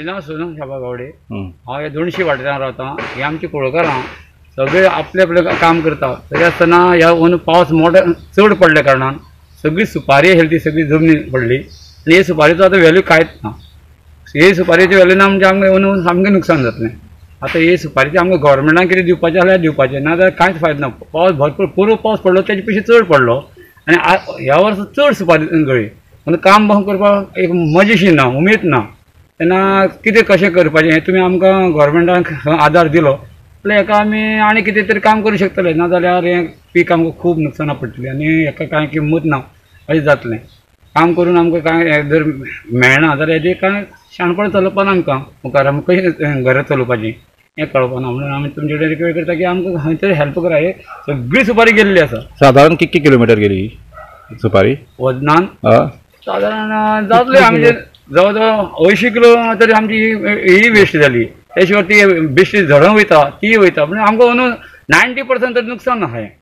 नांव सोनू शाबा गावडे. हांव ह्या दोनशी वाठारांत रावता. हे आमची कुळकारां सगळे आपले आपले काम करता. तरी आसतना ह्या अंदू पावस मोठो चड पडल्या कारणान सगळी सुपारी आशिल्ली ती सगळी जमनीर पडली आनी हे सुपारीचो आतां व्हॅल्यू कांयच ना. हे सुपारीची व्हॅल्यू ना म्हणजे आमकां अंदू सामकें नुकसान जातलें. आतां हे सुपारीचें आमकां गव्हर्मेंटान कितें दिवपाचें जाल्यार दिवपाचें, ना जाल्यार कांयच फायदो ना. पावस भरपूर पुरो पावस पडलो तेजे पेक्षा चड पडलो आनी ह्या वर्सा चड सुपारी गळ्ळी. म्हणून काम करपाक एक मजेशीर ना, उमेद ना. तेन्ना कितें कशें करपाचें हें तुमी आमकां गव्हर्मेंटान आदार दिलो जाल्यार हेका आमी आनी कितें तरी काम करूं शकतले. ना जाल्यार हें पीक आमकां खूब नुकसाना पडटलें आनी हेका कांय किंमत ना अशें जातलें. काम करून आमकां कांय जर मेळना जाल्यार हेजें कांय शाणपण चलोवपा ना आमकां मुखार आमकां कशें घरां चलोवपाचीं हें कळपाना. म्हणून आमी तुमचे कडेन रिक्वेस्ट करता की आमकां खंय तरी हेल्प करा. हे सगळी सुपारी गेल्ली आसा. सादारण कितके किलोमिटर गेली सुपारी वजनान? सादारण जातले आमचे जवळ जवळ 80 किलो तरी आमची ही वेस्ट जाली. त्या शिवाय ती बेश्टी झडोन वयता, ती वयता. म्हणजे आमकां अंदू 90% तरी नुकसान आहा.